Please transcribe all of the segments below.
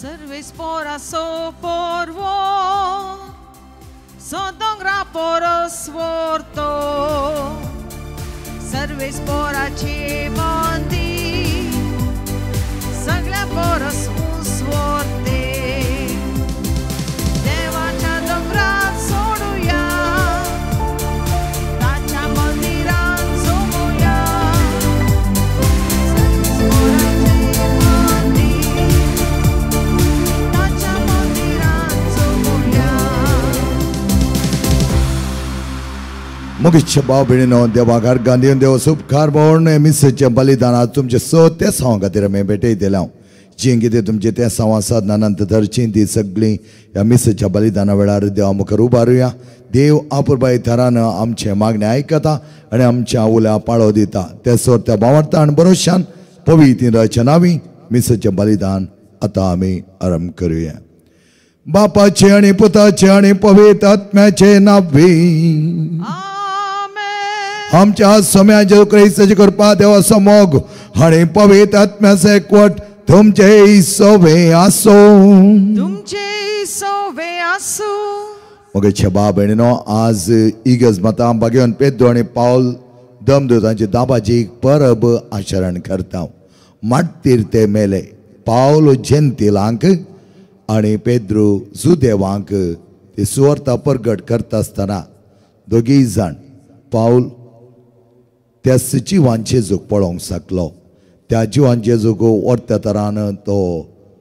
Sarves पोरासो पोरवो so दोंगरा porous व्हरतो Sarves पोराचे मंदीर सगळ्या पोरस उंच व्हरते देवाच्या दोंगरार सोडुया ताच्या मंदिरान जमोया सर्वेस पोराचे मंदीर ताच्या मंदिरान जमोया. मुगीच्या भाव भयणीनो देवा गार्गान दिवन देव उपकार म्हूण मिसेचें बलिदान आज तुमचें स तेसांव खातीर आमी भेटयतले हांव. जीं कितें तुमचें तेसांव आसात नानंत धरचीं ती सगळीं ह्या मिसेच्या बलिदाना वेळार देवा मुखार उबारुया. देव आपुरबाय थरान आमचें मागणें आयकता आनी आमच्या उल्या पाळो दिता. ते सोर त्या भावार्था आनी भरोश्यान पवित्र नावी मिसेचें बलिदान आतां आमी आरंभ करुया. बापाचे आनी पुताचे आनी पवित्र आत्म्याचे नावी आमच्या सम्या जेजू क्रिस्ताची कृपा देवाचो मोग आनी पवित्र आत्म्याचो एकवट तुमचे सोवे आसूं. तुमचे सोवे आसूं. मगे बा भयणीनो आज इगर्ज माता बागेवन पेद्रो आनी पावल दमदूतांची दाबाची परब आचरण करता. माट्टीर ते मेले पावल जेंतिलांक आनी पेद्रो जुदेवांक ते सुवार्ता परगट करता आसतना दोगीय जाण पावल त्या जिवान जेजूक पळोवंक शकलो. त्या जिवान जेजूक वर्त्या तरान तो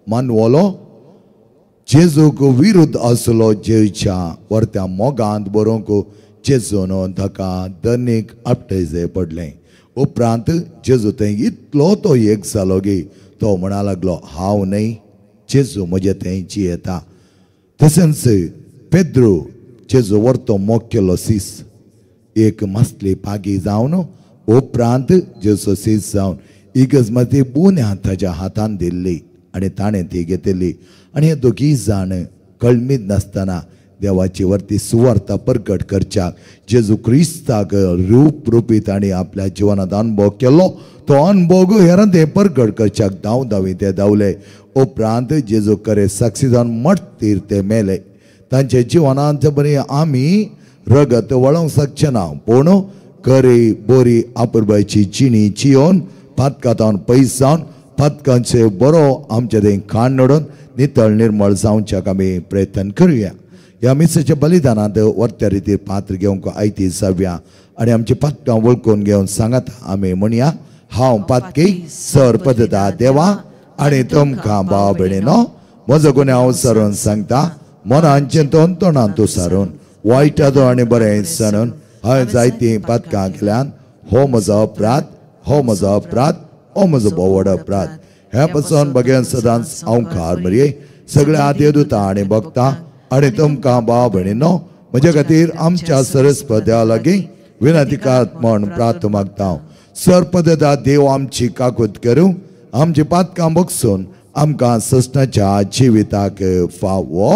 मानवलो. जेजूक विरुद्ध आसलो जेच्या वर्त्या मोगांत बरोवंक जेजून ताका दनीक आपटयजे पडलें. उपरांत जेजू थंय इतलो तो एक जालो गी तो म्हणा लागलो हांव न्हय जेजू म्हजे थंय जियेता. तशेंच पेद्रो जेजू वर्तो मोग केलो सीस एक मासली पागी जावन उपरांत जेजू सीस जावन इगर्ज माती बुन्या ताच्या हातान दिल्ली आनी ताणें ती घेतिल्ली. आनी हे दोगीय जाण कळमीत नासतना देवाची वरती सुवार्ता परगट करच्याक जेजू क्रिस्ताक रूप रुपी ताणें आपल्या जिवनांत अनुभव केलो. तो अनुभव हेरान ते परगट करच्याक धांव धांवी ते धांवले. उपरांत जेजू करे साक्षी जावन मटतीर ते मेले. तांच्या जिवनांत बरी आमी रगत वळोवंक शकचे ना पूण करी बोरी आपुरबायची जिणी जियोन पातकांत पयस जावन पातकांचे बरो आमचे थंय खाण नडून नितळ निर्मळ जावच्याक आमी प्रयत्न करुया. ह्या मिसाच्या बलिदानांत वर्त्या रितीर पात्र घेवंक आयती जावया आनी आमची पातकां वळखून घेवन सांगात आमी म्हणया हांव पातकी सर पदता देवा आनी तुमकां भाव भयणीनो म्हजो गुन्यांव सरून सांगता मनान चिंतून तोंडान तुसारून वायट आनी बरें सणून हांवें जायतीं पातकां केल्यान. हो म्हजो अपराध, हो म्हजो अपराध, हो म्हजो भोव व्हड अपराध. ह्या पसून बगेन सदांच हांव खार मरये सगळ्या देवदूता आनी भक्ता आनी तुमकां भाव भयणीनो म्हज्या खातीर आमच्या सरस्पद्या लागीं विनंती करात म्हूण प्रार्थना मागता. सरपदता देव आमची काकूत करूं आमची पातकां बगसून आमकां ससनाच्या जिविताक फावो.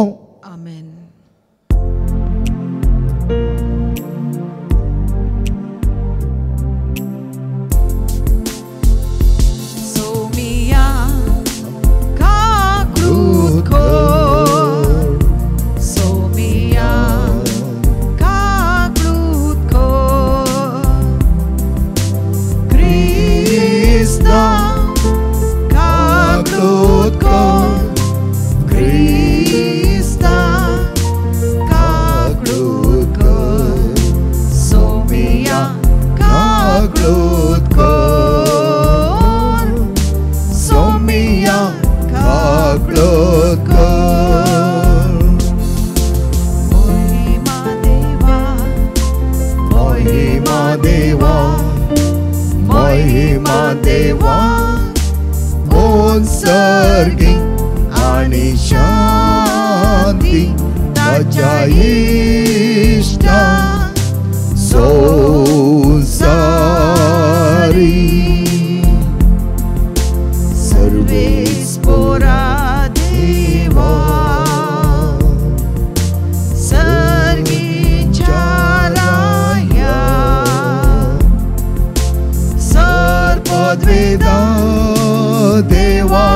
देवा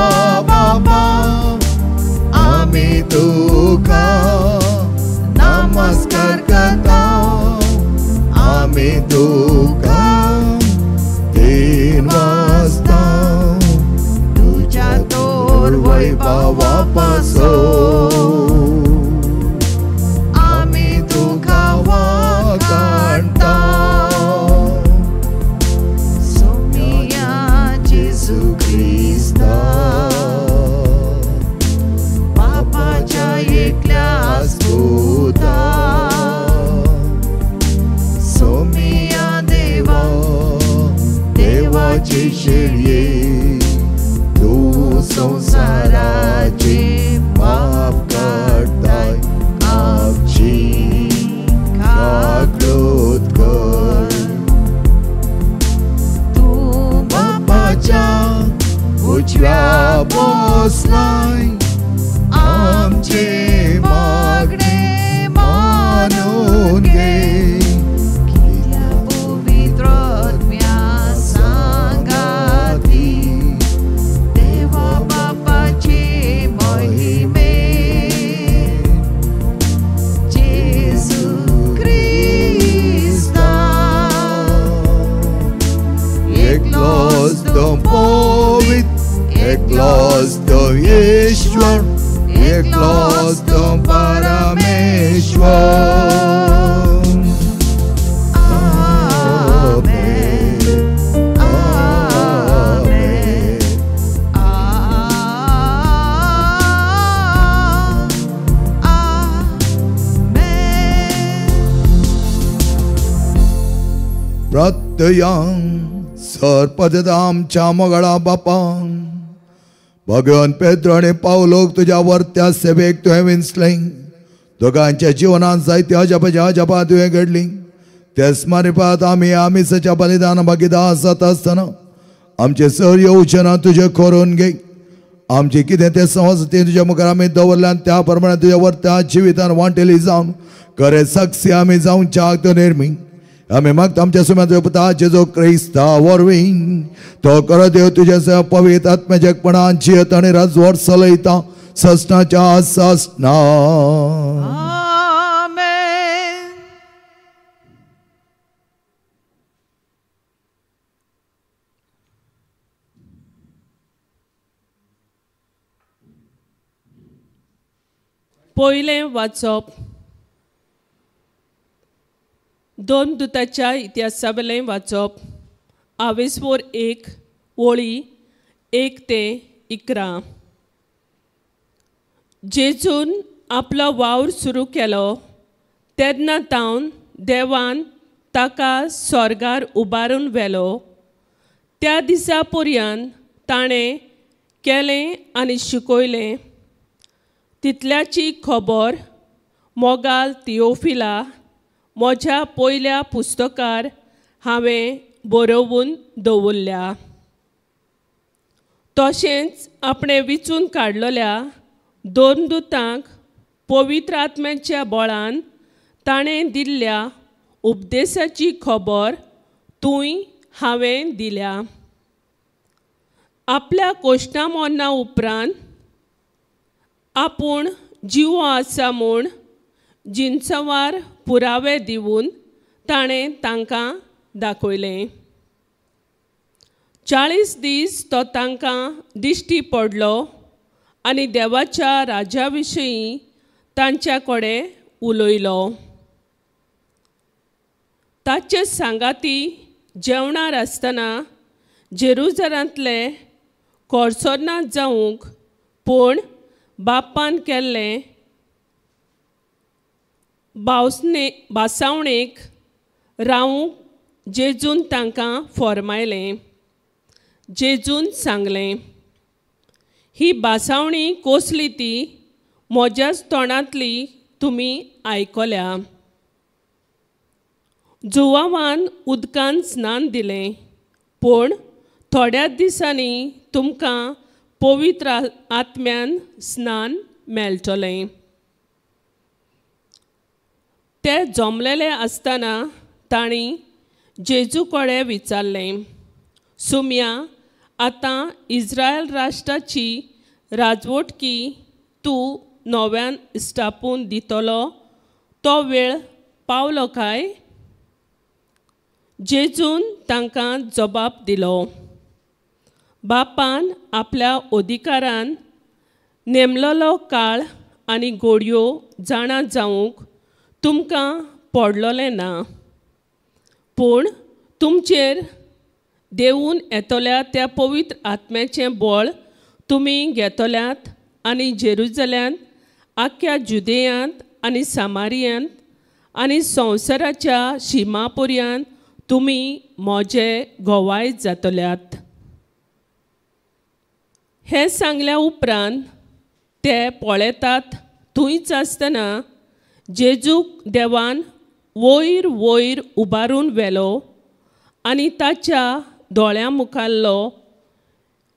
बाबा तुका नमस्कार करता, आमी तुका तीन वाजता तुज्या तोर वैभवा पासो आमी तुका वाखाणता. सोमिया जेजू क्रिस्ता बापाच्या एकल्या स्तुता, सोमिया देवा देवाची शेळये तूं संवसाराचे पाप काडटाय, आमची काकळूत कर. तूं बापाच्या उजव्या बसलाय, आमचे मागणे मानून घे. कित्या पवित्र आत्म्या सांगाती देवा बापाचे महिमे जेजू क्रिस्ता एकलोच तो पवित्र, एकलोच तो ईश्वर, एकलोच तो परमेश्वर. आमेन, आमेन, आमेन. प्रत्ययां सरपद आमच्या मोगळा बापान भगवान पेद्रो आनी पावलोक तुज्या वर्त्या सेवेक तुवें विंचलें. दोगांच्या जिवनांत जायती अजापाची अजापां तुवें घडली. ते स्मरपात आमी आमिसाच्या बलिदान भागीदार जाता आसतना आमचे सर येवचें ना तुजें करून घे. आमचें कितें तें समज तें तुज्या मुखार आमी दवरल्यान त्या प्रमाणे तुज्या वर्त्या जिवितान वांटेली जावन खरें साक्षी आमी जावच्याक तो निर्मी. आमी मागता आमच्या सुम्या पुता जेजू क्रिस्ता वरवीं तो कर देव तुज्या पवित्र आत्म्याच्या एकपणान जियत आनी राजवट चलयता ससनाच्या ससना. आमेन. पयलें वाचप दोन दुताच्या इतिहासावेलें वाचप आवेसवोर 1 ओळी 1 ते 11. जेजून आपलो वावर सुरू केलो तेन्ना तावन देवान ताका स्वर्गार उबारून व्हेलो. त्या दिसा पर्यंत ताणें केलें आनी शिकयलें तितल्याची खबर मोगाल तियोफिला म्हज्या पयल्या पुस्तकार हांवें बरोवन दवरल्या. तशेंच आपणें विचून काडलेल्या दोन दुतांक पवित्र आत्म्याच्या बळान ताणें दिल्ल्या उपदेशाची खबर तूंय हांवें दिल्या. आपल्या कोश्टा मरणा उपरांत आपूण जिवो आसा म्हूण जिनसवार पुरावे दिवन ताणें तांकां दाखयलें. 40 दीस तो तांकां दिश्टी पडलो आनी देवाच्या राजा विशीं तांच्या कडेन उलयलो. ताचे सांगाती जेवणार आसतना जेरुजलांतले कोर्सोना जावंक पूण बापान केल्लें भासावणेक रावूंक जेजून तांकां फॉर्मायलें. जेजून सांगलें, ही भासावणी कसली ती म्हज्याच तोंडांतली तुमी आयकल्या. जुवावान उदकान स्नान दिलें पूण थोड्याच दिसांनी तुमकां पवित्र आत्म्यान स्नान मेळटलें. ते जमलेले आसतना तांणी जेजू कडेन विचारलें, सुम्या आतां इस्रायल राष्ट्राची राजवटकी तूं नव्यान स्थापून दितलो तो वेळ पावलो काय? जेजून तांकां जबाब दिलो, बापान आपल्या अधिकारान नेमलोलो काळ आनी गोडयो जाणा जावंक तुमकां पडलोलें ना, पूण तुमचेर देवून येतल्या त्या पवित्र आत्म्याचें बळ तुमी घेतल्यात आनी जेरुजल्यांत, आख्ख्या जुदेयांत आनी सामारियांत आनी संवसाराच्या शिमा पर्यंत तुमी म्हजे गोवाय जातल्यात. हें सांगल्या उपरांत ते पळयतात थंयच आसतना जेजूक देवान वयर वयर उबारून व्हेलो आनी ताच्या दोळ्यां मुखाल्लो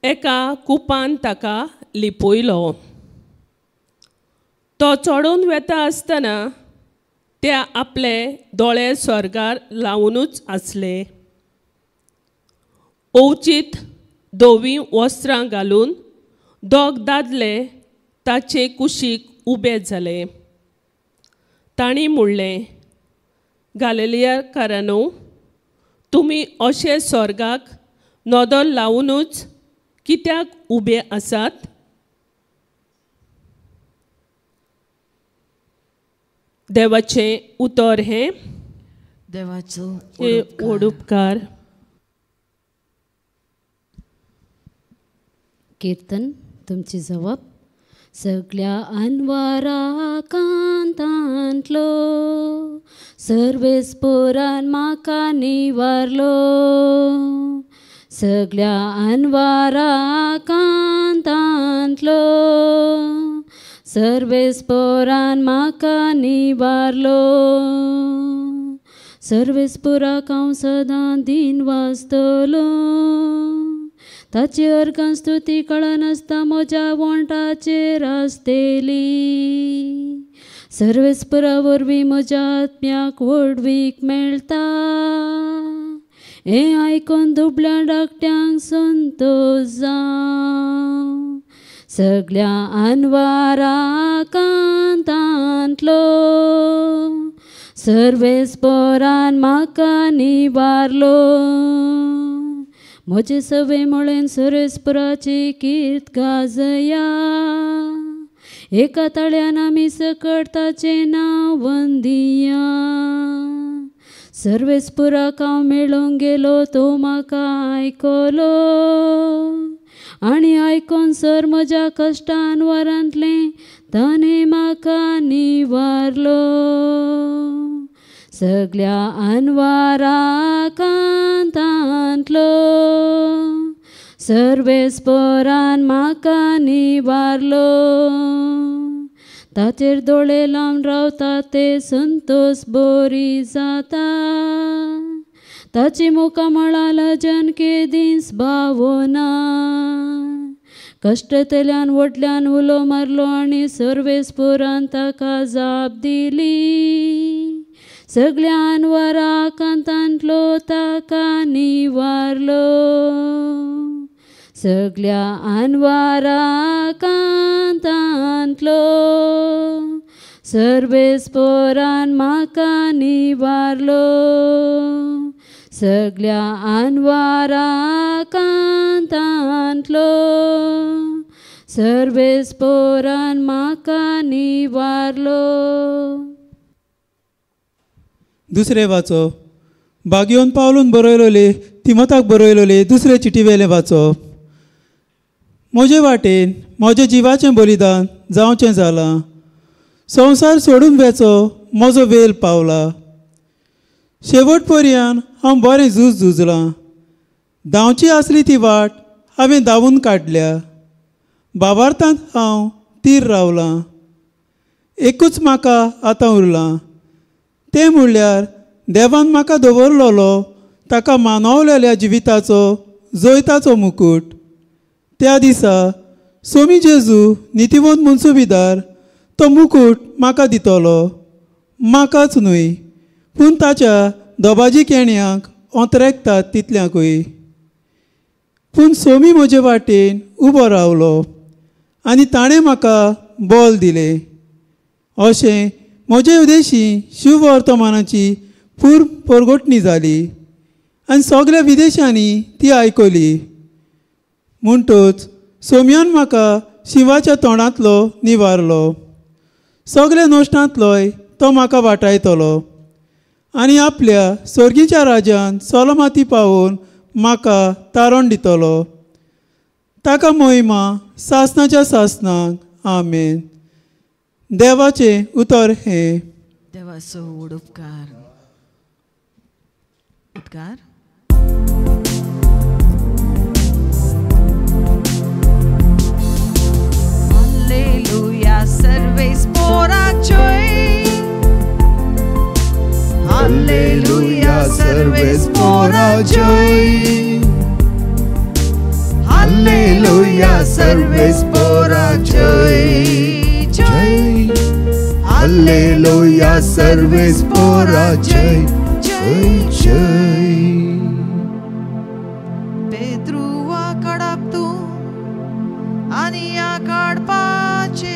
एका कुपान ताका लिपयलो. तो चडून वेता आसतना ते आपले दोळे स्वर्गार लावुनूच आसले. अवचीत धवीं वस्त्रां घालून दोग दादले ताचे कुशीक उबे जाले. तांणी म्हणलें, गालिलियाकारांनो, तुमी अशे स्वर्गाक नदर लावुनूच कित्याक उबे आसात? देवाचें उतर हें. देवाचो व्हड उपकार. कीर्तन तुमची जवाब. सगळ्या अनवरा कांतांतलो सर्वेस्पोरान म्हाका निवारलो, सगळ्या अनवरा कांतांतलो सर्वेस्पोरान म्हाका निवारलो. सर्वेस्पोराक हांव सदां दीन वाचतलो, ताची अर्गां स्तुती कळनासता म्हज्या वोंठाचेर आसतली. सर्वेस्परा वरवीं म्हज्या आत्म्याक व्हडवीक मेळटा, हें आयकून दुबळ्या धाकट्यांक संतोश जावं. सगळ्या अनवरा कांतांतलो सर्वेस्पोरान म्हाका निवारलो. म्हजे सवे म्हळेन सर्वेस्पराची कीर्त गाजया, एका ताळ्यान आमी सकट ताचें नांव वंदिया. सर्वेस्पराक हांव मेळूंक गेलो तो म्हाका आयकलो, आनी आयकोन सर म्हज्या कश्टान वरांतलें ताणें म्हाका निवारलो. सगळ्या अनवरा कांतांतलो सर्वेस्पोरान म्हाका निवारलो. ताचेर दोळे लावन रावता ते संतोष बोरी जाता, ताची मुखामळां लजन केदींच भावना. कश्टतल्यान व्हडल्यान उलो मारलो आनी सर्वेस्पोरान ताका जाप दिली. सगळ्या अनवरा कांतांतलो ताका निवारलो. सगळ्या अनवरा कांतांतलो सर्वेस्पोरान म्हाका निवारलो. सगळ्या अनवरा कांतांतलो सर्वेस्पोरान म्हाका निवारलो. दुसरें वाचो. बागयोन पावलून बरयलोले तिमोताक बरयलोले दुसरे चिटी वेलें वाचो. म्हजे वाटेन म्हज्या जिवाचें बलिदान जावचें जालां, संवसार सोडून वेचो म्हजो वेल पावला. शेवट पर्यंत हांव बरें झूज झुजलां, धांवची आसली ती वाट हांवें धांवून काडल्या, बाबार्थांत हांव तीर रावलां. एकूच म्हाका आतां उरलां तें म्हणल्यार देवान म्हाका दवरलोलो ताका मानवलेल्या जिविताचो जैताचो मुकूट. त्या दिसा सोमी जेजू नितीवंत मनसुबीदार तो मुकूट म्हाका दितलो, म्हाकाच न्हय पूण ताच्या दोबाजी केण्यांक ओंतरेकतात तितल्यांकूय. पूण सोमी म्हजे वाटेन उबो रावलो आनी ताणें म्हाका बोल दिलें. अशें म्हजे उदेशी शुभवर्तमानाची पूर परगटणी जाली आनी सगळ्या विदेशांनी ती आयकली. म्हणटच सोम्यान म्हाका शिंवाच्या तोंडांतलो निवारलो. सगळ्या नश्टांतलोय तो म्हाका वाटायतलो आनी आपल्या स्वर्गीच्या राज्यान सोलमाती पावोवन म्हाका तारण दितलो. ताका मोहिमा सासनाच्या सासनाक. आमेन. देवाचें उतर हें. देवाचो व्हड उपकार. उपकार. Alleluia, serves pora joy. Alleluia, serves pora joy. Alleluia, serves pora joy. Joy. Alleluia, serves pora joy. Joy, joy. Pedrua kadaptu आनी काडपाचेर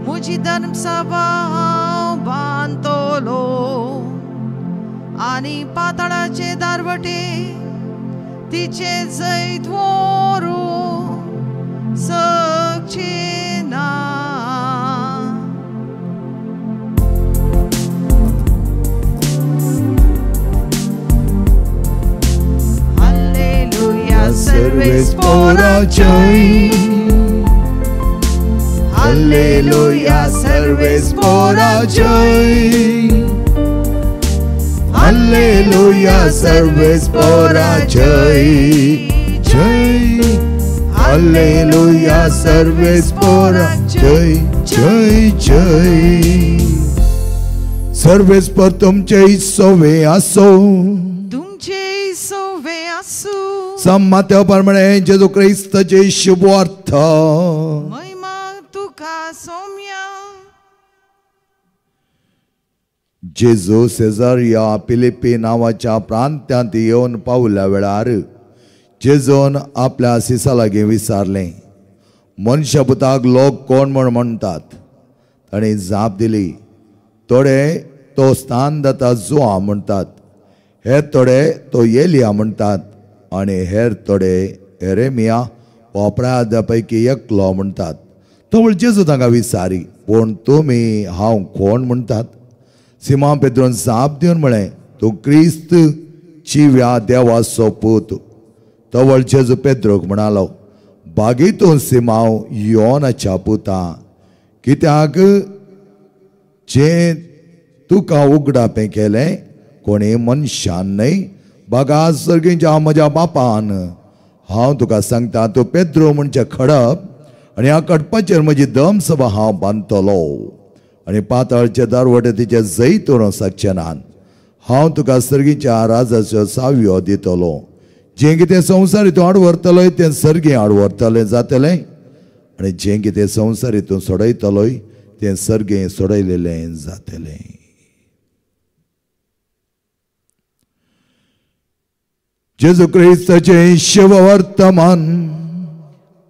म्हजी धर्मसभा हांव बांदतलो आनी पातळाचे दारवटे तिचे जैत व्हरूंक शकचे ना. Alleluia, serves pora joy. Alleluia, serves pora joy. Alleluia, serves pora joy. Joy. Alleluia, serves pora joy. Joy, joy. Serves पर तुमचे सोवे आसो. तुमचे सोवे आसू. सम्मात्या परमणे जेजू क्रिस्ताचे शुभवार्थ. महिमा तुका सोम्या. जेजू सेजारिया फिलिप्पी नांवाच्या प्रांत्यांत येवन पावल्या वेळार जेजून आपल्या सिसा लागीं विचारलें, मनशापुताक लोक कोण म्हूण म्हणटात? ताणें जाप दिली, थोडे तो स्थान दाता जुआ म्हणटात, हेर थोडे तो एलिया म्हणटात आनी हेर थोडे एरेमिया वा अपराधा पैकी एकलो म्हणटात. तो म्हण जेजू तांकां विचारी, पूण तुमी हांव कोण म्हणटात? सिमा पेद्रोन जाप दिवन म्हळें, तूं क्रिस्त जिव्या देवाचो पूत. तवळ जेजू पेद्रोक म्हणालो, बागेतून सिमांव योनाच्या पुता, कित्याक जें तुका उगडापें केलें कोणी मनशान न्हय बागा सर्गीच्या म्हज्या बापान. हांव तुका सांगता, तूं पेद्रो म्हणचे खडप आनी ह्या खडपाचेर म्हजी दमसभा हांव बांदतलो आनी पातळचे दारवटे तिचे जैत व्हरूंक शकचे नात. हांव तुका सर्गीच्या राजाच्यो चावयो दितलो. जें कितें संवसार हितून आड व्हरतलोय तें सर्गी आड व्हरतलें जातलें आनी जें कितें संवसार हितून सोडयतलोय तें सर्गें सोडयलेलें जातलें. जेजू क्रिस्ताचें शुभवर्तमान.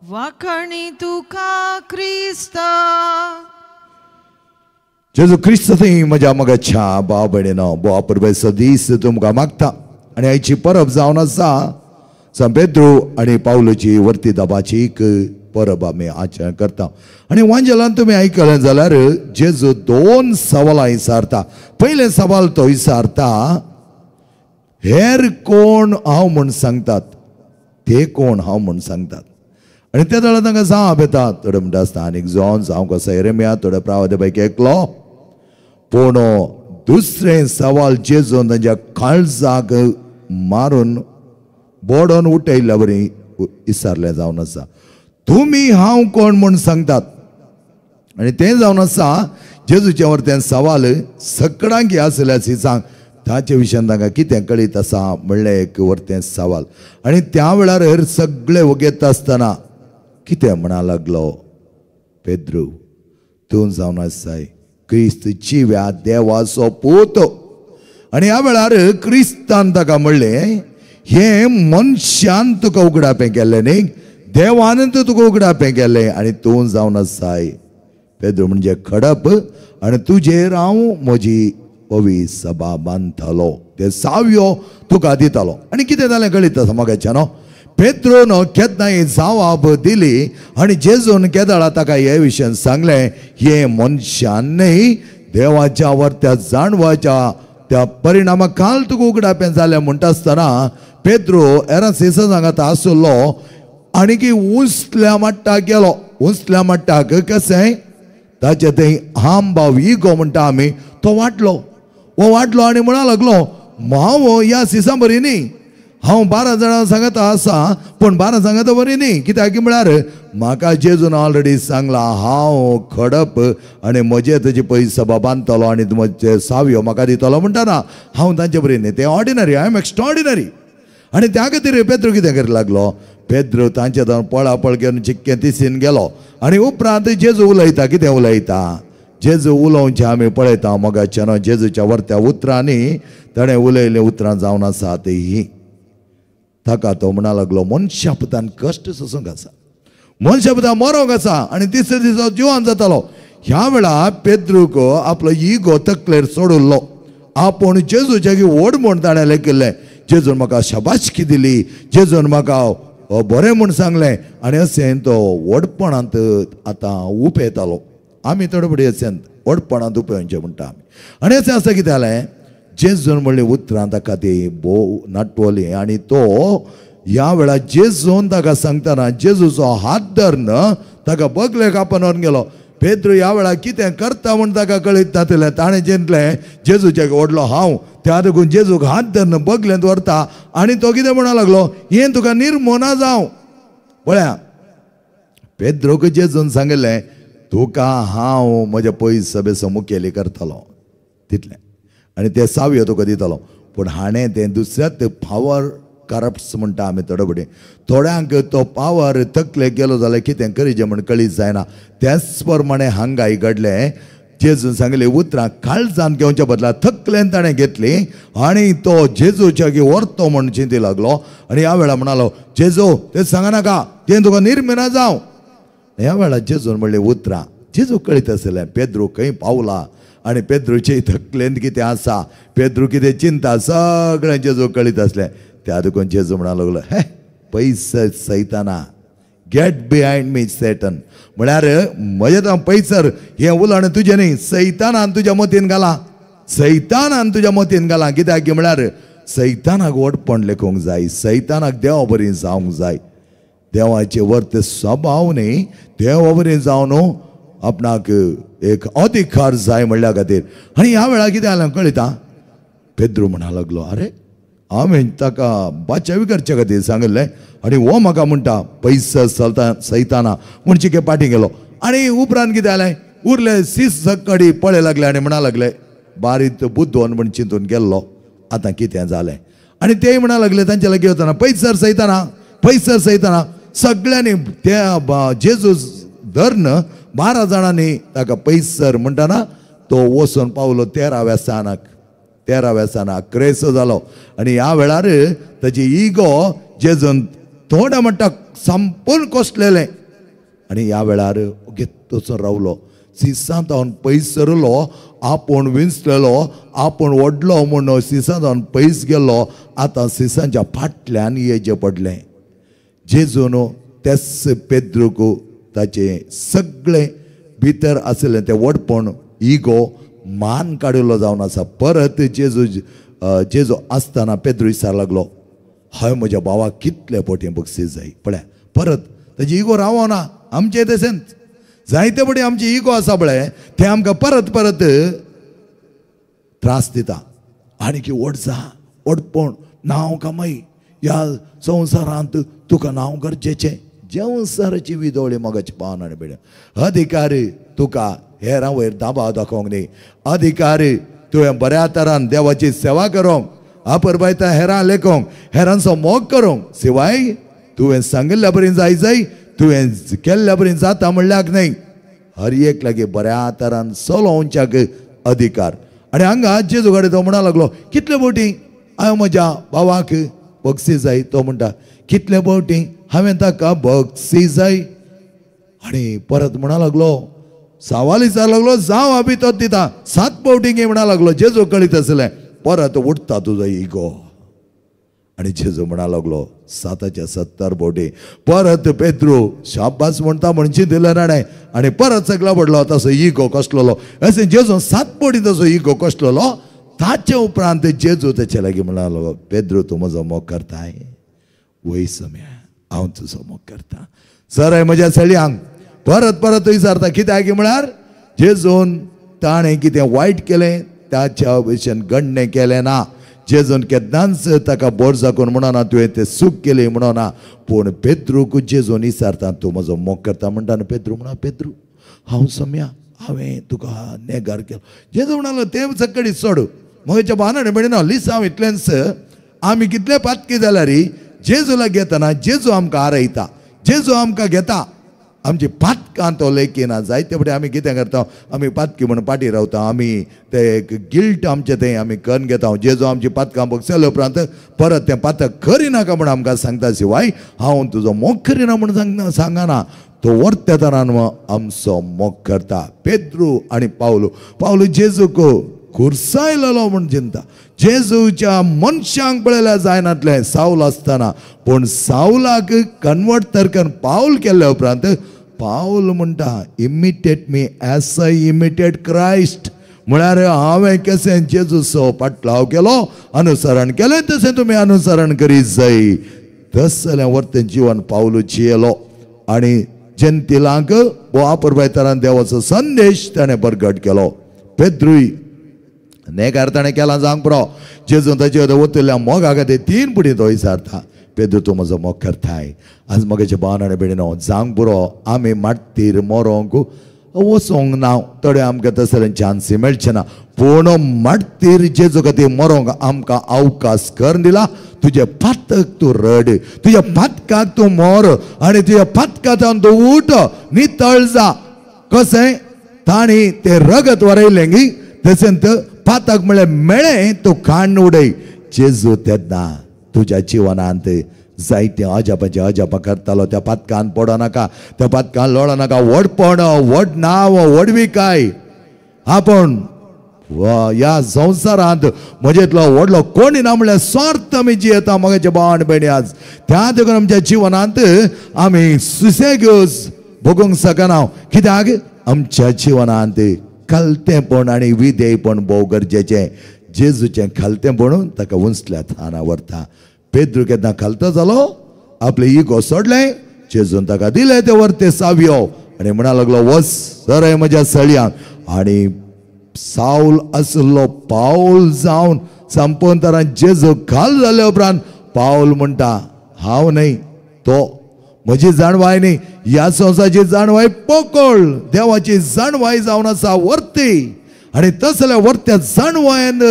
वाखणी तुका क्रिस्ता. जेजू क्रिस्त थंय म्हज्या मगाच्या भाव भयणीनो, बोवा परबेचो दीस तुमकां मागता आनी आयची परब जावन आसा सांत पेद्रू आनी पावलूची वर्ती दाबाची एक परब आमी आचरण करता. आनी वांजेलान तुमी आयकलें जाल्यार जेजू दोन सवालां विचारता. पयलें सवाल तो विचारता, हेर कोण हांव म्हूण सांगतात, ते कोण हांव म्हूण सांगतात? आनी त्या वेळार तांकां जाप येता. थोडे म्हणटा आसता आनीक जावन जावं कसो एरेमिया, थोडे प्रावदे पैकी एकलो. पूण दुसरें सवाल जेजून तांच्या काळजाक मारून बोडोन उठयल्ल्या बरी विचारलें जावन आसा, तुमी हांव कोण म्हूण सांगतात? आनी तें जावन आसा जेजूचें वर तें सवाल सकडांकी आसल्या सिसांक ताचे विशयान तांकां कितें कळीत आसा म्हणलें एक वर तें सवाल. आनी त्या वेळार हेर सगळे वगेत आसतना कितें म्हणा लागलो पेद्रू, तूं जावन आसाय क्रिस्त जिव्या देवाचो पूत. आनी ह्या वेळार क्रिस्तान ताका म्हणलें, हें मनशान तुका उगडापें केल्लें न्ही, देवान तुका उगडापें केलें आनी तूं जावन आसाय पेद्रू म्हणजे खडप आनी तुजेर हांव म्हजी पवी सभा बांदतलो ते सावयो तुका दितालो. आनी कितें जालें कळीत आसा मोगाच्या न्हू पेद्रून केन्नाय जवाब दिली आनी जेजून केदळा ताका हे विशयान सांगलें हे मनशान न्हय देवाच्या वर त्या जाणवाच्या त्या परिणामा काल तुका उगडापें जालें म्हणटा आसतना पेद्रो एरासिसा सांगाता आसलो आनी की उंचल्या मट्टाक गेलो. उंचल्या मट्टाक कशें ताचे थंय हांब इगो म्हणटा आमी तो वाडलो. हो वाडलो आनी म्हणा लागलो हांव ह्या सिसा बरी न्ही, हांव 12 जाणां सांगता आसा पूण 12 सांगता बरी न्ही, कित्याक म्हळ्यार म्हाका जेजून ऑलरेडी सांगलां हांव खडप आनी म्हजे तुजी पयस सभा बांदतलो आनी म्हजे सावयो म्हाका दितलो म्हणटा हांव तांचे बरी न्ही, ते ऑर्डिनरी, I am extraordinary. आनी त्या खातीर पेद्रो कितें करूंक लागलो, पेद्रो तांचे जावन पळापळ घेवन चिक्कें तिसीन गेलो. आनी उपरांत जेजू उलयता, कितें उलयता जेजू उलोवचें आमी पळयता मोगाच्या न्हू जेजूच्या वरत्या उतरांनी ताणें उलयल्लीं उतरां जावन आसा ती ही. ताका तो म्हणा लागलो मनशा पुतान कश्ट सोसूंक आसा, मनशा पुतान मरोंक आसा आनी तिसरे दिसा जिवान जातालो. ह्या वेळार पेद्रूक आपलो इगो तकलेर सोडिल्लो, आपूण जेजूच्या व्हड म्हूण ताणें लेखिल्लें, जेजून म्हाका शाबासकी दिली, जेजून म्हाका बरें म्हूण सांगलें आनी अशें तो व्हडपणांत आतां उपेतालो. आमी थोडे फुडें अशें व्हडपणांत उपेवचें म्हणटा आमी. आनी अशें आसा कितें जालें जेजून म्हणलीं उतरां ताका ती भोव नाटवली आनी तो ह्या वेळार जेजून ताका सांगतना जेजूचो हात धरून ताका बगले कापून व्हरून गेलो. पेद्रू ह्या वेळार कितें करता म्हूण ताका कळीत नासलें, ताणें चिंतलें जेजूच्या व्हडलो हांव, त्या देखून जेजूक हात धरून बगलेंत व्हरता आनी तो कितें म्हणा लागलो हें तुका निर्मोना जावं. पळया पेद्रूक जेजून सांगिल्लें तुका हांव म्हज्या पयस सभेचो मुखेली करतलो तितलें आनी ते सावयो तुका दितलो. पूण हाणें तें दुसऱ्याच पावर करप्ट्स म्हणटा आमी थोडे फुडें, थोड्यांक तो पावर तकलेक गेलो जाल्यार कितें करीचें म्हूण कळीत जायना. त्याच प्रमाणे हांगाय घडलें, जेजून सांगली उतरां काळजान घेवच्या बदला तकलेन ताणें घेतली आनी तो जेजूच्या व्हरतो म्हूण चिंती लागलो. आनी ह्या वेळार म्हणालो जेजू तें सांगनाका तें तुका निर्मिना जावं. ह्या वेळार जेजून म्हणली उतरां जेजू कळीत आसलें पेद्रू खंय पावला आनी पेद्रूचे तकलेंत कितें आसा, पेद्रू कितें चिंता सगळें जेजू कळीत आसलें. त्या देखून जेजू म्हणा लागलो हे पयस सैताना, गेट बिहायंड मी सेटन, म्हळ्यार म्हजें तो पयसर हें उलोवणें तुजें न्ही, सैतानान तुज्या मतीन घालां, सैतानान तुज्या मतीन घालां. कित्याक म्हळ्यार सैतानाक व्हडपण लेखूंक जाय, सैतानाक देवा बरी जावंक जाय, देवाचे वर्त स्वभाव न्ही देवा बरी जावन आपणाक एक अधिकार जाय म्हणल्या खातीर. आनी ह्या वेळार कितें जालें कळटा, पेद्रू म्हणा लागलो अरे हांवें ताका बाचावी करचे खातीर सांगिल्लें आनी हो म्हाका म्हणटा पयस चलता सैताना म्हूण चिके पाटी गेलो. आनी उपरांत कितें जालें उरले सीस कडी पळय लागले आनी म्हणा लागले बारीत बुद्दोन म्हूण चिंतून गेल्लो आतां कितें जालें. आनी तेय म्हणा लागले तांच्या लागीं वतना पयसर सैताना, पयसर सैताना. सगळ्यांनी त्या जेजू धरून 12 जाणांनी ताका पयसर म्हणटना तो वचून पावलो 13व्या स्थानाक, 13व्या स्थानाक क्रेसो जालो. आनी ह्या वेळार ताची इगो जेजून थोड्या म्हणटा संपूर्ण कोसलेलें आनी ह्या वेळार घेत वचून रावलो, सिसांत हांव पयस सरलो, आपूण विंचलेलो, आपूण व्हडलो म्हूण सिसांत हांव पयस गेलो. आतां सिसांच्या फाटल्यान येचें पडलें. जेजून तेच पेद्रूक ताचें सगळें भितर आशिल्लें तें व्हडपण इगो मान काडिल्लो जावन आसा. परत जेजू जेजू आसतना पेद्रू विचार लागलो हांवें म्हज्या भावाक कितले पोटी बक्षीस जाय. पळया परत ताजी इगो रावना, आमचें तशेंच जायते पटी आमची इगो आसा पळय तें आमकां परत परत त्रास दिता. आनी की व्हड जा व्हडपण नांव कमाई ह्या संवसारांत तुका नांव गरजेचें, संवसाराची विदोळी मगाची पावन आनी बेड्या अधिकारी तुका हेरां वयर दाबाव दाखोवंक न्ही, अधिकारी तुवें बऱ्या तरान देवाची सेवा करूंक, आपरबायता हेरां लेखोंक, हेरांचो मोग करूंक, शिवाय तुवें सांगिल्ल्या बरी जाय जाय तुवें केल्ल्या बरी जाता म्हणल्याक न्हय, हर एक लागीं बऱ्या तरान चलोवच्याक अधिकार. आनी हांगा जेजू कडेन तो म्हणा लागलो कितले बोटी हांवें म्हज्या भावाक बक्षीस जाय. तो म्हणटा कितले फावटी हांवें ताका बक्षी जाय. आनी परत म्हणा लागलो, सवाल विचार लागलो, जावं आबी तो दिता. 7 फावटी म्हणा लागलो. जेजू कळीत आसलें परत उठता तुजो इगो. आनी जेजू म्हणा लागलो 7च्या 70 फावटी. परत पेद्रू शाबास म्हणटा म्हणशी दिलें नाणें आनी परत सगळो पडलो तसो इगो कसलोलो. अशें जेजू 7 फावटी तसो इगो कसलोलो. ताचे उपरांत जेजू तेचे लागीं म्हणा लागलो, पेद्रू तूं म्हजो मोग करताय? वय सम्या, हांव तुजो मोग करता. सर म्हज्या चलयांक परत परत विचारता. कित्याक म्हळ्यार जेजून ताणें कितें वायट केलें ताच्या भशेन गणणें केलें ना. जेजून केन्नाच ताका बोरजा करून म्हणना तुवें तें चूक केली म्हणना. पूण पेद्रूक जेजून विचारता तूं म्हजो मोग करता म्हणटा. आनी पेद्रू म्हणा, पेद्रू हांव सम्या, हांवें तुका नेगार केलो. जेजू म्हणालो तें सगळी सोड, म्हज्या भावान म्हणिना लिसांव इतलेंच. आमी कितले पातकी जाल्यार जेजूला घेतना जेजू आमकां आरयता, जेजू आमकां घेता. आमची पातकां तो लेखिना. जायते फुडें आमी कितें करता, आमी पातकी म्हूण पाटी रावता, आमी ते एक गिल्ट आमचें तें आमी करून घेता. जेजू आमची पातकां बगसले उपरांत परत तें पातक करिनाका म्हूण आमकां सांगता शिवाय हांव तुजो मोग करिना म्हूण सांगना. तो वर्त्या तरान आमचो मोग करता. पेद्रू आनी पावलू, पावलू जेजूक खुर्सायलेलो म्हूण चिंता. जेजूच्या मनशांक पळयल्यार जायनातलें सावल आसतना, पूण सावलाक कन्वर्ट तर करून पावल केल्या उपरांत पावल म्हणटा imitate me as I imitate Christ. म्हळ्यार हांवें कशें जेजूचो पाटलाव केलो, अनुसरण केलें, तशें तुमी अनुसरण करीत जाय. तसलें वर्तें जिवन पावलू जियेलो आनी जनतेलांक वापरपाय तरान देवाचो संदेश ताणें परगट केलो. पेद्रूय नेगार ताणें केला जावंक पुरो. जेजून ताचे वतल्या मोगा खातीर 3 पुडी तो विचारता, पेद्रू तूं म्हजो मोग करताय? आज म्हगेच्या भावान आनी भयणीनो जावंक पुरो आमी माट्टीर मरोंक वचोंक ना, थोडे आमकां तसलें चान्सी मेळचें ना. पूण माट्टीर जेजू खातीर मरोंक आमकां अवकाश करून दिला. तुजें पातक तूं रड, तुज्या पातकाक तूं मर आनी तुज्या पातकांत तूं उठ, नितळ जा. कशें तांणी तें रगत वरयलें गी तशेंच पातक म्हळ्यार मेळ्ळें तूं काण्ण उडय. जेजू तेन्ना तुज्या जिवनांत जायते अजापाचे अजापां करतालो. त्या पातकान पडो नाका, त्या पातकान लोळो नाका. व्हडपण, व्हड नांव, व्हडविकाय, आपूण ह्या संवसारांत म्हजेतलो व्हडलो कोणी ना म्हणल्यार स्वार्थ आमी जियेता. म्हगेचे भाव आनी भयणी आज त्या देखून आमच्या जिवनांत आमी सुसेग भोगूंक शकना. कित्याक आमच्या जिवनांत खालतेंपण आनी विधेयपण भोव गरजेचें. जेजूचें खालतेंपण ताका उंचल्या थाना व्हरता. पेद्रू केन्ना खालतो जालो, आपले इगो सोडलें, जेजून ताका दिलें ते व्हरते सावयो आनी म्हणा लागलो वच सर म्हज्या सळयांक. आनी सावल आसलो पावल जावन संपून तरान जेजू खाल जाले उपरांत पावल म्हणटा हांव न्हय तो, म्हजी जाणवाय न्ही, ह्या संवसाराची जाणवाय पोकळ, देवाची जाणवाय जावन आसा वर्ती. आनी तसल्या वर्त्या जाणवायन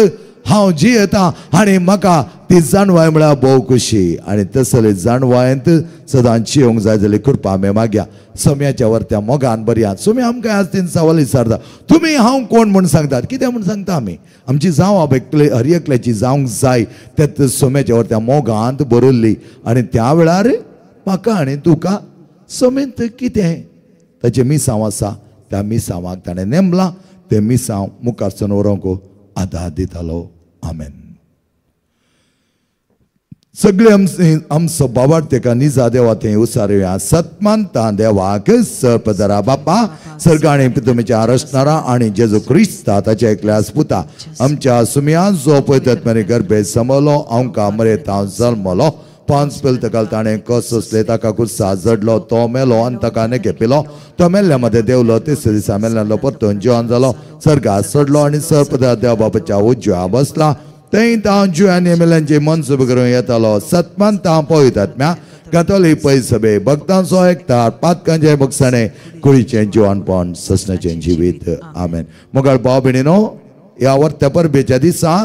हांव जियेता आनी म्हाका ती जाणवाय म्हळ्यार भोव खुशी. आनी तसले जाणवायंत सदांच जियोंक जाय जाल्यार कृपा आमी मागया. सम्याच्या वर्त्या मोगान बरया. सुमी आमकां आज तीन सवाल विचारता, तुमी हांव कोण म्हूण सांगतात? कितें म्हूण सांगता आमी? आमची जावं एकले हर एकल्याची जावंक जाय तेच सोम्याच्या वर्त्या मोगांत बरयल्ली. आनी त्या वेळार म्हाका आनी तुका समेंत कितें ताचें मिसांव आसा, त्या मिसांवाक ताणें नेमलां, तें मिसांव मुखारसून व्हरूंक आदार दितालो. आमेन. सगळे आमचो बाबार तेका निजा देवा थंय उसारुया. सतमानता देवाक सर्पदरा बापा सर्गाणी पितुमीच्या रचणारा आनी जेजू क्रिस्ता ताच्या एकल्या पुता आमच्या सुमया जो पयतात मेरे गर्भे समलो आमकां मरेता जल्मलो 5 पेल ताका ताणें कस असले ताका कुर्सा जडलो तो मेलो आनी ताका नेकेपिलो तो मेल्ल्या मदें देवलो तिसऱ्या दिसा मेल्ल्यालो परतून जिवन जालो सर्गात चडलो आनी सर्पदरा देवा बापाच्या उजव्या बसला थंय तांव जिव्यांनी मेल्यांचे मनसुबे करून येतालो. सतमान तांव पवित्र गातोली पै सभे भक्तांचो एकतार पातकांचे बगसणे कुळीचें जिवनपण ससनाचें जिवीत. आमेन. मुखार भाव भयणीनो ह्या वर्त्या परबेच्या दिसा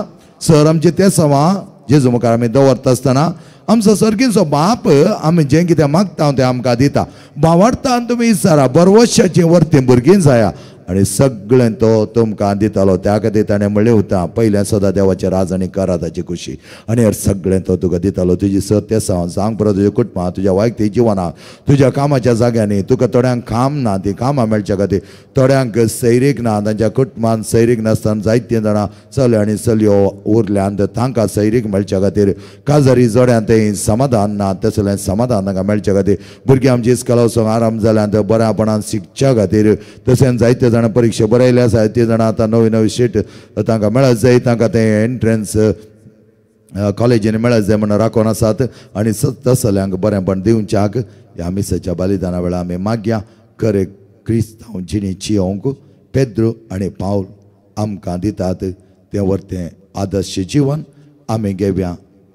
सर आमचे ते सवा जेजू मुखार आमी दवरता आसतना आमचो सर्गीचो बाप आमी जें कितें मागता तें आमकां दिता. भावार्थान तुमी विचारा बरवशाचीं वर्तीं भुरगीं जाया. आनी सगळें तो तुमकां दितालो. त्या खातीर ताणें म्हणलें उता पयलें सदां देवाचें राज आनी करा ताची खुशी आनी हेर सगळें तो तुका दितालो. तुजी सत्य सांग परत तुज्या कुटुंबां तुज्या वैयक्तीक जिवनाक तुज्या कामाच्या जाग्यांनी तुका थोड्यांक काम ना ती कामां मेळच्या खातीर थोड्यांक सैरीक ना तांच्या कुटुंबान सैरीक नासतना जायतीं जाणां चले आनी चलयो उरल्यान तांकां सैरीक मेळच्या खातीर काजारी जोड्यान तें समाधान ना तसलें समाधान तांकां मेळच्या खातीर भुरगीं आमची इस्कोला वचूंक आराम जाल्यान बऱ्यापणान शिकच्या खातीर तशेंच जायते जाणां परिक्षा बरयल्या आसा जायते जाणां आतां नवी नवी सीट तांकां मेळत जाय तांकां तें एंट्रन्स कॉलेजीन मेळत जाय म्हणून राखून आसात आनी तसल्यांक बरेंपण दिवच्याक ह्या मिसाच्या बलिदाना वेळार आमी मागया खरें क्रिस्तांव जिणेची येवंक पेद्रो आनी पावल आमकां दितात तें वरतें आदर्श जिवन आमी घेवया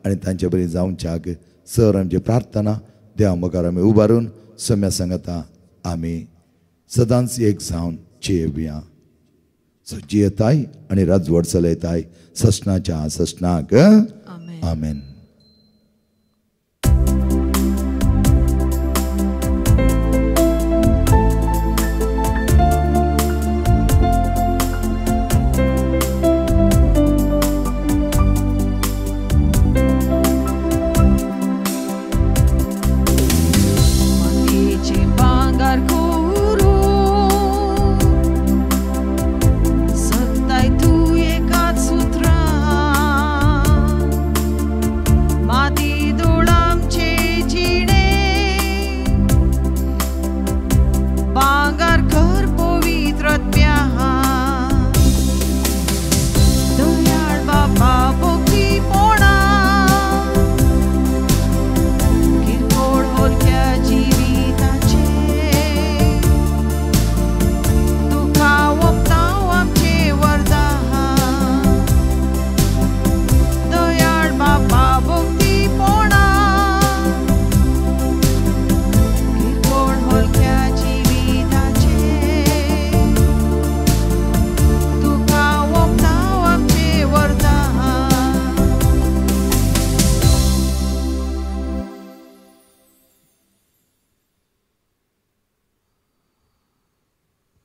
आनी तांचे बरी जावच्याक सर आमची प्रार्थना देवा मुखार आमी उबारून सम्या सांगता आमी सदांच एक जावन जियेवया. सो जियेताय आनी राजवट चलयताय ससनाच्या ससनाक. आमेन.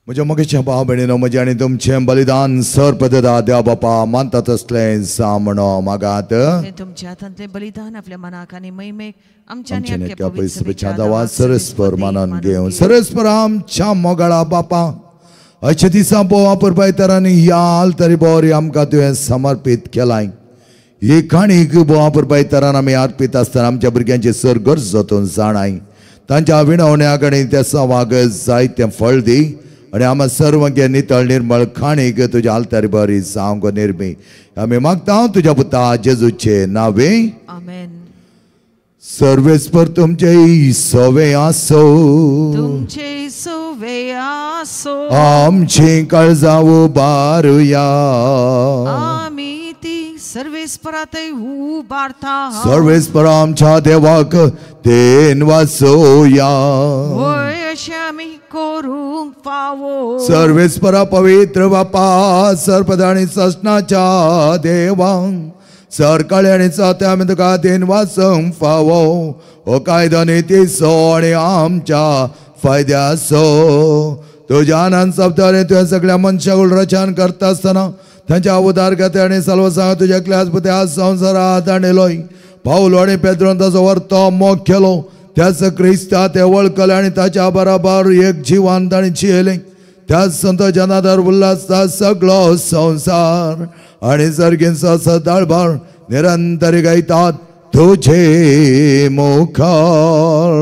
म्हज्या मोगेच्या भाव भयणीनो म्हजें आनी तुमचें बलिदान सर्पदा देवा बापा मानता तसलें सामणो मागात तुमच्या हातांतलें बलिदान आपल्या मनाक आनी महिमेक आमच्या दावा सरस्पर मानून घेवन सरस्पर आमच्या मोगाळा बापा अशे दिसा बोवा पुरबायतरांनी ह्या आल्तरी बोरी आमकां तुवें समर्पीत केलाय. ही काणीक बोवा पुरबायतरान आमी अर्पीत आसतना आमच्या भुरग्यांची सर गरज तूं जाणाय तांच्या विणवण्याक आनी त्या सवाग जायतें फळ दी आनी आमा सर्वगे नितळ निर्मळ खाणीक तुज्या आल्तारी बरी जावंक निर्मी आमी मागता तुज्या पुता जेजूचे नावे. आमेन. सर्वेस्पर तुमचे सवे आसो तुमचे सवे आसो आमची काळजां उबारुया आमी ती सर्वेस्परातय उबारता सर्वेस्पर आमच्या देवाक then वाचोया वय अशें आमी करूंक फावो. सर्वेस्परा पवित्र बापा सर्पदाणी ससनाच्या देवा सरकाळी आनी चात्या आमी तुका then वाचूंक फावो हो कायदो नितीचो आनी आमच्या फायद्याचो. तुज्या आनंद शब्दाने तुवें सगळ्या मनशाक रचन करता आसतना तांच्या उदारगते आनी साल्वसांव तुज्या क्लास पुते संवसारात हाडिलोय. पावलो आनी पेद्रोन ताचो वर्तो मोग केलो त्याच क्रिस्ता ते वळखले आनी ताच्या बराबर एक जिवान ताणें जियेलें. त्याच संत जनादर उल्हासता सगळो संवसार आनी सर्गींचो सदाळभार निरंतर गायतात तुझे मुखार.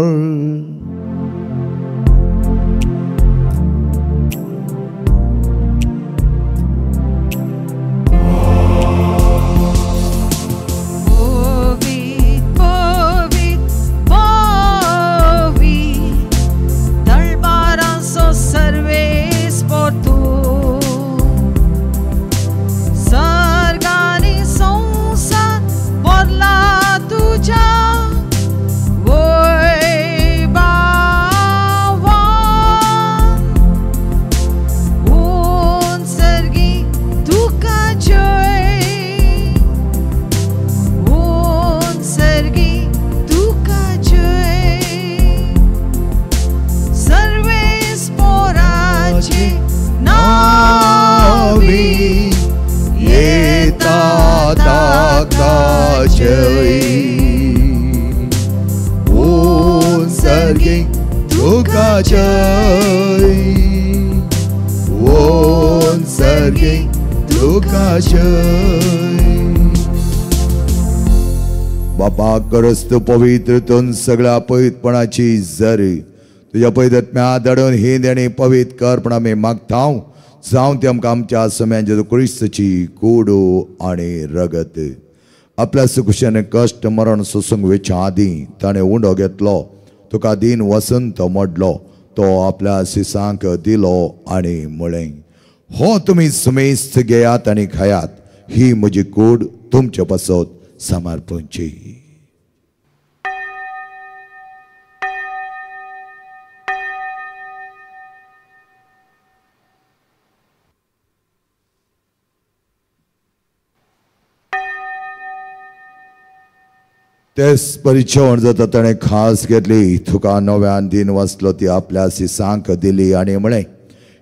तुझ्या वय बा सर्गे तुका जय, ओन सर्गे तुका जय। बापा करस तूं पवित्र तूं सगळ्या पवित्रपणाची जरी तुज्या पवित्र धाडून ही देणी पवित्र कर पण आमी मागता जावं ती आमकां आमच्या सम्यान जेजू क्रिस्ताची कूड आनी रगत। आपल्या सुकुशान कश्ट मरण सोसूंक वेच्या आदीं ताणें उंडो घेतलो, तुका दीन वसंत मोडलो, तो आपल्या सिसांक दिलो आनी म्हळें, हो तुमी सुमेस्त घेयात आनी खायात, ही म्हजी कूड तुमचे पासत समर्पणची। तेच परिचवण जाता ताणें खास घेतली, तुका नव्यान दीन वाचलो, ती आपल्या सिसांक दिली आनी म्हळें,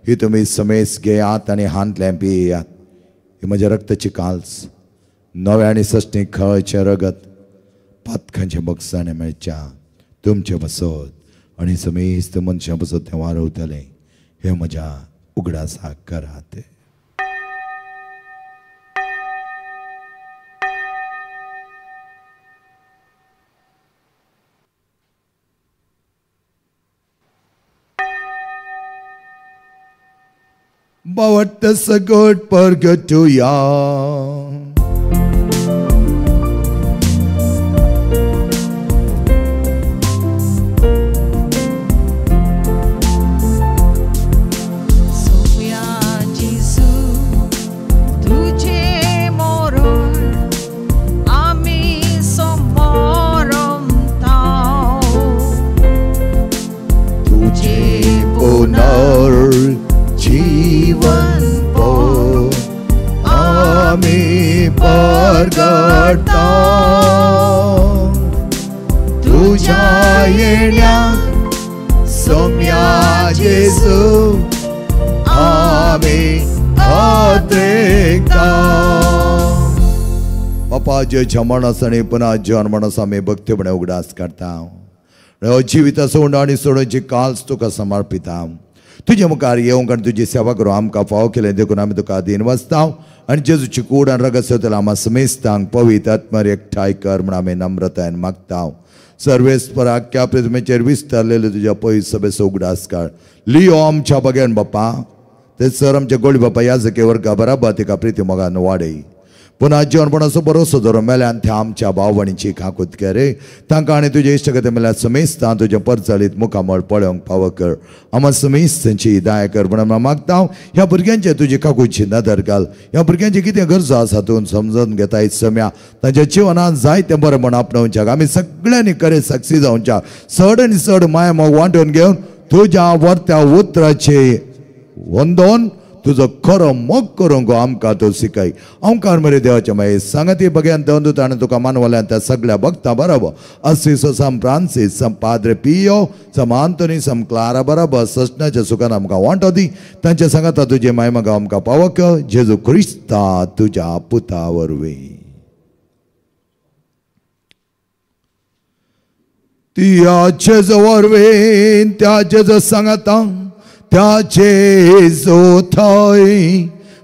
ही तुमी समेस घेयात आनी हांतलें पियात, ही म्हज्या रक्ताची काल्स, नव्या आनी सश्टी खळचें रगत, पातकांचें बक्षाणें मेळच्या तुमचें बसत आनी समेस्त मनशां बसत तें वारवतलें, हें म्हज्या उगडासाक करात। बावट सगट परगटुया। सोम्या जेजू तुझे मरण आमी समोरमताव, तुझे पुनर जीवन पो आमी परगटा, तुझ्या येण्या सोम्या जेजू आमी अद्रेकता। बापा जे मनास आनी पुन्हा जीवन मनास आमी भक्तीपणे उगडास करता, जिविता सोडून आनी सोडून काल्स तुका समर्पिता, तुजे मुखार येवंक आनी तुजी सेवा करूं आमकां फावो केलें देखून आमी तुका अधीन वचता आनी जेजूची कूड आनी रगत सेवतल्या आमा समेस्तांक पवित्र आत्म्यार एकठांय कर म्हूण आमी नम्रतायेन मागता। सर्वेस्पर आख्या पृथ्वीचेर विस्तारलेले तुज्या पयस सभेचो उगडास काड, लियो आमच्या बगेन बापा, ते सर आमच्या गोळी बापा याजके वर्गा बराबर तिका प्रिती मोगान वाडय, पुन्हा जीवनपणाचो भरोसो धरून मेल्यान त्या आमच्या भावणीची काकूत करे, तांकां आनी तुजे इश्टगते मेल्यार समेस्तां तुजें परचलीत मुखामळ पळोवंक पावो कर, आमा समेस्तांची दया कर म्हूण आमी मागता। ह्या भुरग्यांचे तुजी काकूची नदर घाल, ह्या भुरग्यांचे कितें गरजो आसा तूं समजून घेता सम्या, तांच्या जिवनान जाय तें बरें म्हण आपणावच्याक आमी सगळ्यांनी करे साक्षी जावच्या, चड आनी चड माया मोग वांटून घेवन तुज्या वर्त्या उतराचे वंदोन तुजो खरो मोग करूंक आमकां तूं शिकय। ओंकार मरे देवाच्या माये सांगाती बघ्यान दवरून आनी तुका मानवल्यान त्या सगळ्या भक्तां बरोबर असिसो सम फ्रांसीस सम पाद्रे पियो सम आंतोनी सम क्लारा बरोबर ससनाच्या सुखान आमकां वांटो दी, तांच्या सांगाता तुजे माय मगा आमकां पावक जेजू क्रिस्ता तुज्या पुता वरवीं। त्या जेजू वरवीं त्या जेजू सांगाता त्या जेजू थंय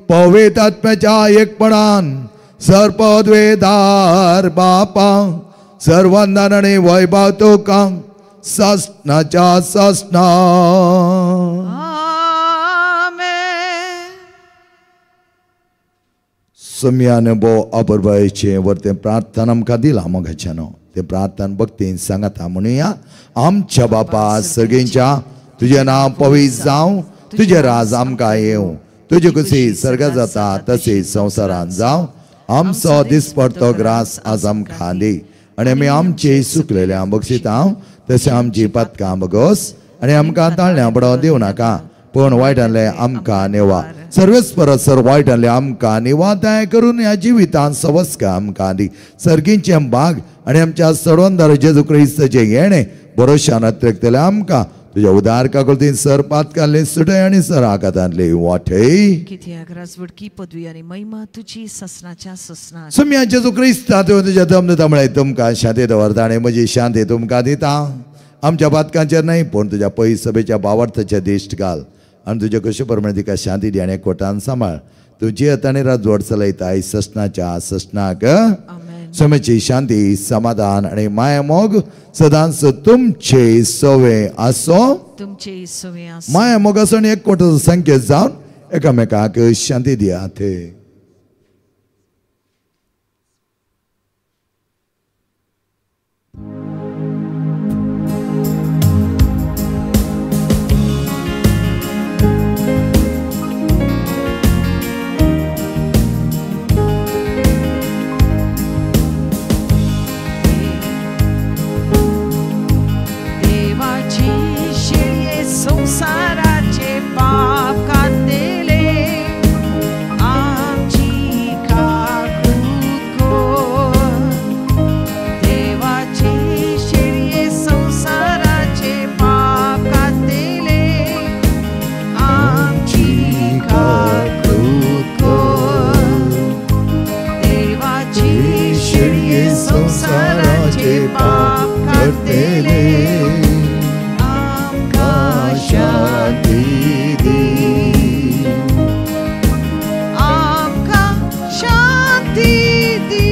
पवित्र आत्म्याच्या एकपणान सर्पद्वेदार बापा सर्वंदन आनी वैभव तुका सासणाच्या सासणा। सम्यान भोव अपुरबायेचें वरतें प्रार्थना आमकां दिलां मोगाच्यान, तें प्रार्थना भक्तीन सांगाता म्हणुया। आमच्या बापा सगळ्यांच्या तुजें नांव पवित्र जावं, तुजें राज आमकां येवं, तुजे कशी सर्गात जाता तशी संवसारांत जावं, आमचो दिसपडतो ग्रास आज आमकां दी, आनी आमी आमचे सुकलेल्या बक्षिता तशें आमची पातकां बगोस, आनी आमकां ताळण्या पडोवं दिवं नाका, पूण वायटांतलें आमकां निवा, सर्वेस परत सर वायटांतलें आमकां निवा, दया करून ह्या जिवितांत सवस्का आमकां दी, सर्गीचें भाग आनी आमच्या सडवंदार जेजू क्रिस्ताचें येणें भरोशान अत्रेकतलें आमकां तुज्या उदार काकुळतीन सर पातकांतले सुटय आनी सर आकातांतले वाटय। कित्याक राजवडकी पदवी आनी महिमा तुजी ससनाच्या ससना। सम्या जेजू क्रिस्ता तुवें तुज्या दम दिता म्हळें तुमकां शांती दवरता आनी म्हजी शांती तुमकां दिता, आमच्या पातकांचेर न्हय पूण तुज्या पयस सभेच्या बावार्थाच्या दिश्ट घाल आनी तुज्या कशे प्रमाणे तिका शांती दी आनी एकवटान सांबाळ. तुजी आनी राजवट चलयताय ससनाच्या ससनाक. समेची शांती समाधान आनी माया मोग सदांच तुमचे सवे आसो. तुमचे सवे आसो. माया मोग आसो आनी एकवटाचो संकेत जावन एकामेकाक शांती दियात. संसाराचे पाप काडलेले आमची काकूत कर. देवाची शेळये संसाराचे पाप काडलेले आमची काकूत कर. देवाची शेळये संसाराचे पाप काडलेले शांती दी. आमकां शांती दी.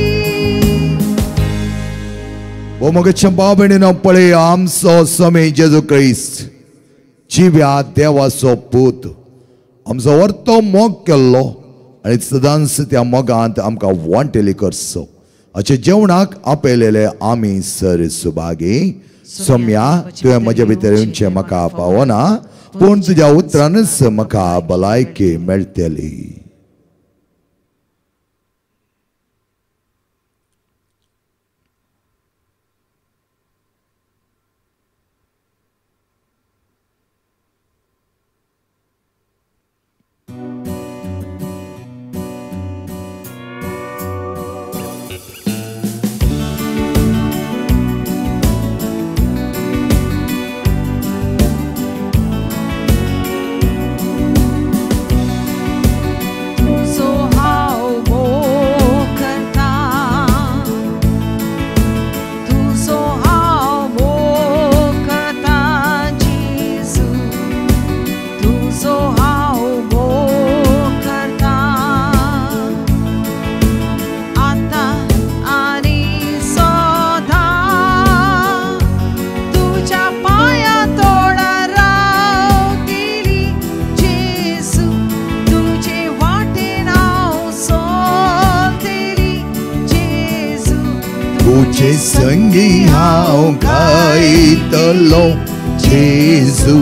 ओ म्हज्या भाव भयणीनो, पळय आमचो स्वामी जेजू क्रिस्त जिव्या देवाचो पूत आमचो वर्तो मोग केल्लो आनी सदांच त्या मोगांत आमकां वांटेली करचो. अशें जेवणाक आपयलेले आमी सर सुभागी. सोम्या, तुवें म्हज्या भितर येवचें म्हाका पावना, पूण तुज्या उतरानच म्हाका भलायकी मेळटली. तुजे संगी हांव गायतलो जेजू,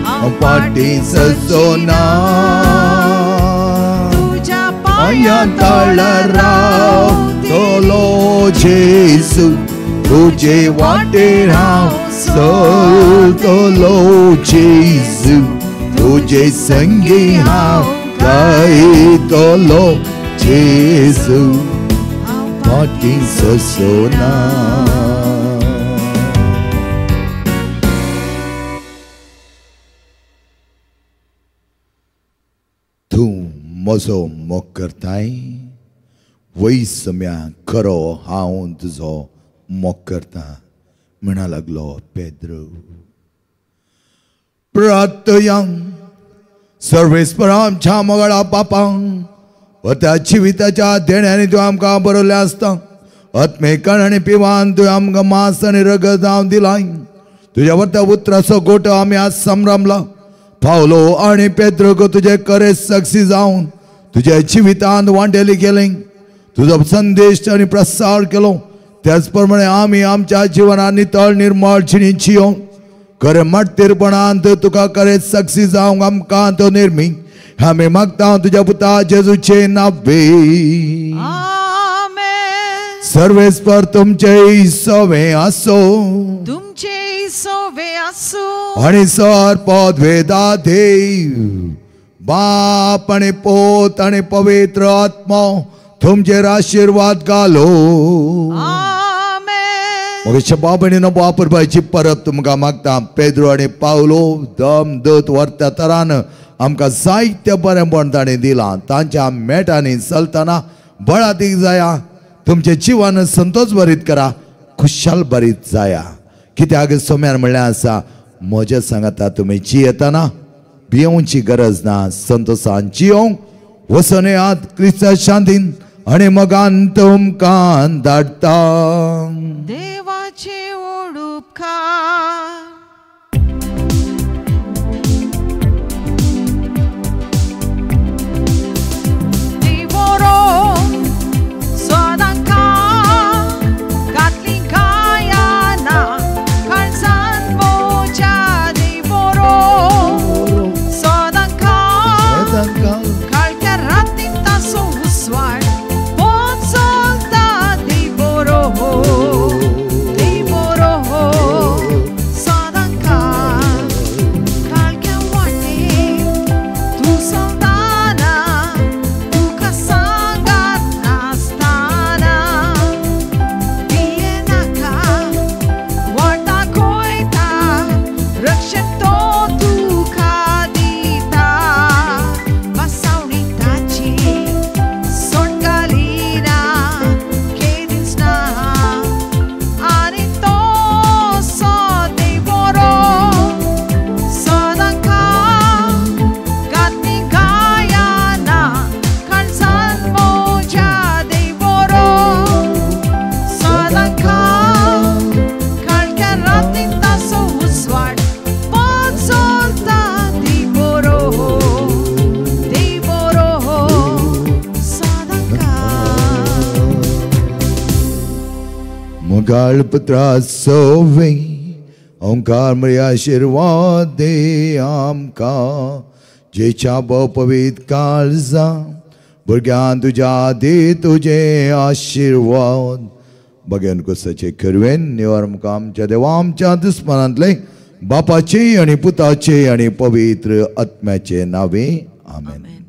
हांव फाटीं सरचो ना. तुज्या पांयां तळा रावतलो जेजू, तुजे वाटेर हांव चलतलो जेजू, तुजे संगी हांव गायतलो जेजू, फाटीं सरचो ना. तूं म्हजो मोग करताय वय सम्या, खरो हांव तुजो मोग करता म्हणा लागलो पेद्रू. प्रार्थयांक सर्वेस्पर आमच्या मोगाळा बापांक त्या जिविताच्या देण्यानी तूं आमकां बरयल्लें आसता. आत्मेकान आनी पिवान तुवें आमकां मांस आनी रगत जावन दिलाय. तुज्या वरत्या उतराचो गोटो आमी आज संभ्रमला. पावलो आनी पेद्रूक तुजे करे साक्षी जावन तुज्या जिवितांत वांटेली गेलें. तुजो संदेश आनी प्रसार केलो. त्याच प्रमाणे आमी आमच्या जिवनांत नितळ निर्मळ जिणी जियों खरें माटतेरपणांत तुका खरें साक्षी जावंक आमकां तो निर्मी. आमी मागता तुज्या पुता जेजूचे नावे. आमेन. सर्वेस्पर तुमचे सवे आसो. तुमचे सवे आसो. आनी सर पदवेदा देव बाप आनी पोत आनी पवित्र आत्मो तुमचेर आशिर्वाद घालो. आमेन. मगे भाव भयणीनो, वापरपाची परब तुमकां मागता. पेद्रो आनी पावलो दम दत व्हरता तरान आमकां जायते बरेंपण ताणें दिलां. तांच्या मेटांनी चलतना बळातीक जाया. तुमचे जिवन संतोष भरीत करा, खुशाल भरीत जाया. कित्याक सोम्यान म्हणलें आसा म्हज्या सांगाता तुमी जियेतना भियोवची गरज ना, संतोशान जियोंक वचून येयात क्रिस्ता शांतीन आनी मोगान तुमकां धाडटा. देवाचे ओडुपकार. पुत्रा सोवे ओंकार मरी आशिर्वाद दे आमकां, जेच्या भोव पवित्र काळजा भुरग्यान तुज्या दे तुजे आशिर्वाद. बगेन कुसाचे करवेन निवार आमकां आमच्या देवा आमच्या दुस्मनांतले बापाचे आनी पुताचे आनी पवित्र आत्म्याचे नावे आमेन.